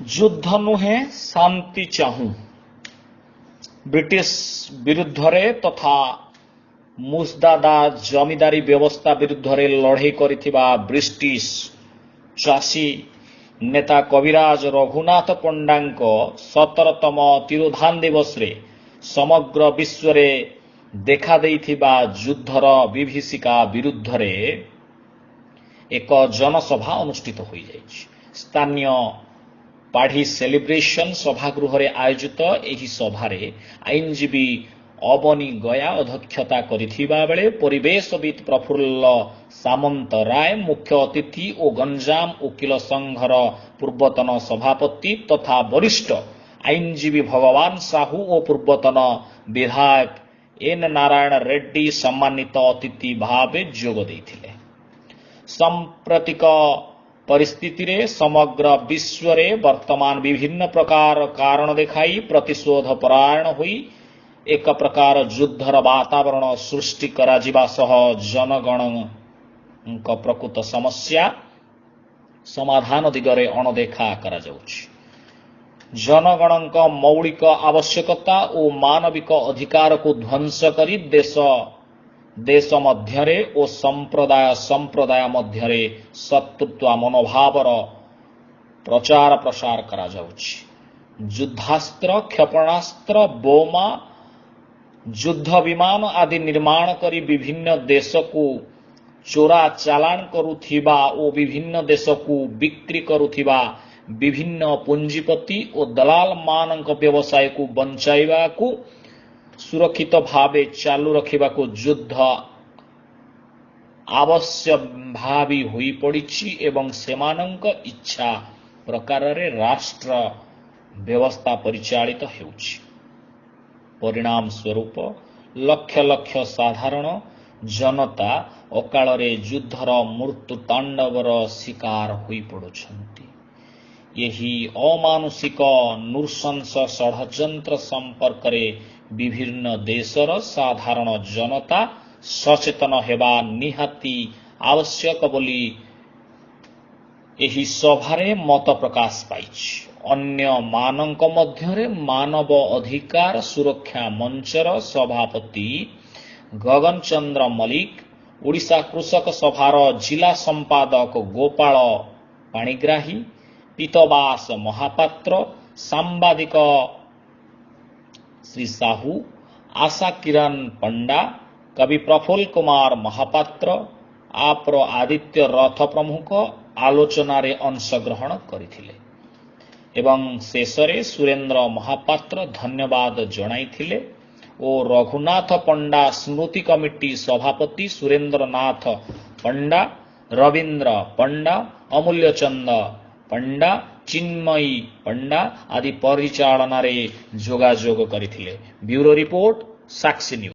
ଯୁଦ୍ଧ ନୁହେଁ, ଶାନ୍ତି ଚାହୁଁ। ବ୍ରିଟିଶ ବିରୁଦ୍ଧରେ ତଥା ମୁସ୍ଦାଦା ଜମିଦାରୀ ବ୍ୟବସ୍ଥା ବିରୁଦ୍ଧରେ ଲଢ଼େଇ କରିଥିବା ବ୍ରିଟିଶ ଚାଷୀ ନେତା କବିରାଜ ରଘୁନାଥ ପଣ୍ଡାଙ୍କ 17ତମ ତିରୋଧାନ ଦିବସରେ ସମଗ୍ର ବିଶ୍ୱରେ ଦେଖାଦେଇଥିବା ଯୁଦ୍ଧର ବିଭୀଷିକା ବିରୁଦ୍ଧରେ ଏକ ଜନସଭା ଅନୁଷ୍ଠିତ ହୋଇଯାଇଛି। ସ୍ଥାନୀୟ ପାଢ଼ୀ ସେଲିବ୍ରେସନ ସଭାଗୃହରେ ଆୟୋଜିତ ଏହି ସଭାରେ ଆଇନଜୀବୀ ଅବନୀ ଗୟା ଅଧ୍ୟକ୍ଷତା କରିଥିବା ବେଳେ ପରିବେଶବିତ୍ ପ୍ରଫୁଲ୍ଲ ସାମନ୍ତ ରାୟ ମୁଖ୍ୟ ଅତିଥି ଓ ଗଞ୍ଜାମ ଓକିଲ ସଂଘର ପୂର୍ବତନ ସଭାପତି ତଥା ବରିଷ୍ଠ ଆଇନଜୀବୀ ଭଗବାନ ସାହୁ ଓ ପୂର୍ବତନ ବିଧାୟକ ଏନ୍ ନାରାୟଣ ରେଡ୍ଡି ସମ୍ମାନିତ ଅତିଥି ଭାବେ ଯୋଗ ଦେଇଥିଲେ। ସାମ୍ପ୍ରତିକ ପରିସ୍ଥିତିରେ ସମଗ୍ର ବିଶ୍ୱରେ ବର୍ତ୍ତମାନ ବିଭିନ୍ନ ପ୍ରକାର କାରଣ ଦେଖାଇ ପ୍ରତିଶୋଧ ପରାୟଣ ହୋଇ ଏକ ପ୍ରକାର ଯୁଦ୍ଧର ବାତାବରଣ ସୃଷ୍ଟି କରାଯିବା ସହ ଜନଗଣଙ୍କ ପ୍ରକୃତ ସମସ୍ୟା ସମାଧାନ ଦିଗରେ ଅଣଦେଖା କରାଯାଉଛି। ଜନଗଣଙ୍କ ମୌଳିକ ଆବଶ୍ୟକତା ଓ ମାନବିକ ଅଧିକାରକୁ ଧ୍ୱଂସ କରି ଦେଶ ଦେଶ ମଧ୍ୟରେ ଓ ସମ୍ପ୍ରଦାୟ ସମ୍ପ୍ରଦାୟ ମଧ୍ୟରେ ଶତ୍ରୁତ୍ୱ ମନୋଭାବର ପ୍ରଚାର ପ୍ରସାର କରାଯାଉଛି। ଯୁଦ୍ଧାସ୍ତ୍ର, କ୍ଷେପଣାସ୍ତ୍ର, ବୋମା, ଯୁଦ୍ଧ ବିମାନ ଆଦି ନିର୍ମାଣ କରି ବିଭିନ୍ନ ଦେଶକୁ ଚୋରା ଚାଲାଣ କରୁଥିବା ଓ ବିଭିନ୍ନ ଦେଶକୁ ବିକ୍ରି କରୁଥିବା ବିଭିନ୍ନ ପୁଞ୍ଜିପତି ଓ ଦଲାଲମାନଙ୍କ ବ୍ୟବସାୟକୁ ବଞ୍ଚାଇବାକୁ, ସୁରକ୍ଷିତ ଭାବେ ଚାଲୁ ରଖିବାକୁ ଯୁଦ୍ଧ ଆବଶ୍ୟମ୍ଭାବୀ ହୋଇପଡ଼ିଛି ଏବଂ ସେମାନଙ୍କ ଇଚ୍ଛା ପ୍ରକାରରେ ରାଷ୍ଟ୍ର ବ୍ୟବସ୍ଥା ପରିଚାଳିତ ହେଉଛି। ପରିଣାମ ସ୍ୱରୂପ ଲକ୍ଷ ଲକ୍ଷ ସାଧାରଣ ଜନତା ଅକାଳରେ ଯୁଦ୍ଧର ମୃତ୍ୟୁ ତାଣ୍ଡବର ଶିକାର ହୋଇପଡ଼ୁଛନ୍ତି। ଏହି ଅମାନୁଷିକ ନୃଶଂସ ଷଡ଼ଯନ୍ତ୍ର ସମ୍ପର୍କରେ ବିଭିନ୍ନ ଦେଶର ସାଧାରଣ ଜନତା ସଚେତନ ହେବା ନିହାତି ଆବଶ୍ୟକ ବୋଲି ଏହି ସଭାରେ ମତ ପ୍ରକାଶ ପାଇଛି। ଅନ୍ୟମାନଙ୍କ ମଧ୍ୟରେ ମାନବ ଅଧିକାର ସୁରକ୍ଷା ମଞ୍ଚର ସଭାପତି ଗଗନ ଚନ୍ଦ୍ର ମଲ୍ଲିକ, ଓଡ଼ିଶା କୃଷକ ସଭାର ଜିଲ୍ଲା ସମ୍ପାଦକ ଗୋପାଳ ପାଣିଗ୍ରାହୀ, ପୀତବାସ ମହାପାତ୍ର, ସାମ୍ବାଦିକ ଶ୍ରୀ ସାହୁ, ଆଶା କିରଣ ପଣ୍ଡା, କବି ପ୍ରଫୁଲ୍ଲ କୁମାର ମହାପାତ୍ର, ଆପ୍ର ଆଦିତ୍ୟ ରଥ ପ୍ରମୁଖ ଆଲୋଚନାରେ ଅଂଶଗ୍ରହଣ କରିଥିଲେ ଏବଂ ଶେଷରେ ସୁରେନ୍ଦ୍ର ମହାପାତ୍ର ଧନ୍ୟବାଦ ଜଣାଇଥିଲେ ଓ ରଘୁନାଥ ପଣ୍ଡା ସ୍ମୃତି କମିଟି ସଭାପତି ସୁରେନ୍ଦ୍ରନାଥ ପଣ୍ଡା, ରବୀନ୍ଦ୍ର ପଣ୍ଡା, ଅମୂଲ୍ୟଚନ୍ଦ ପଣ୍ଡା, ଚିନ୍ମୟୀ ପଣ୍ଡା ଆଦି ପରିଚାଳନାରେ ଯୋଗାଯୋଗ କରିଥିଲେ। ବ୍ୟୁରୋ ରିପୋର୍ଟ, ସାକ୍ଷୀ ନ୍ୟୁଜ୍।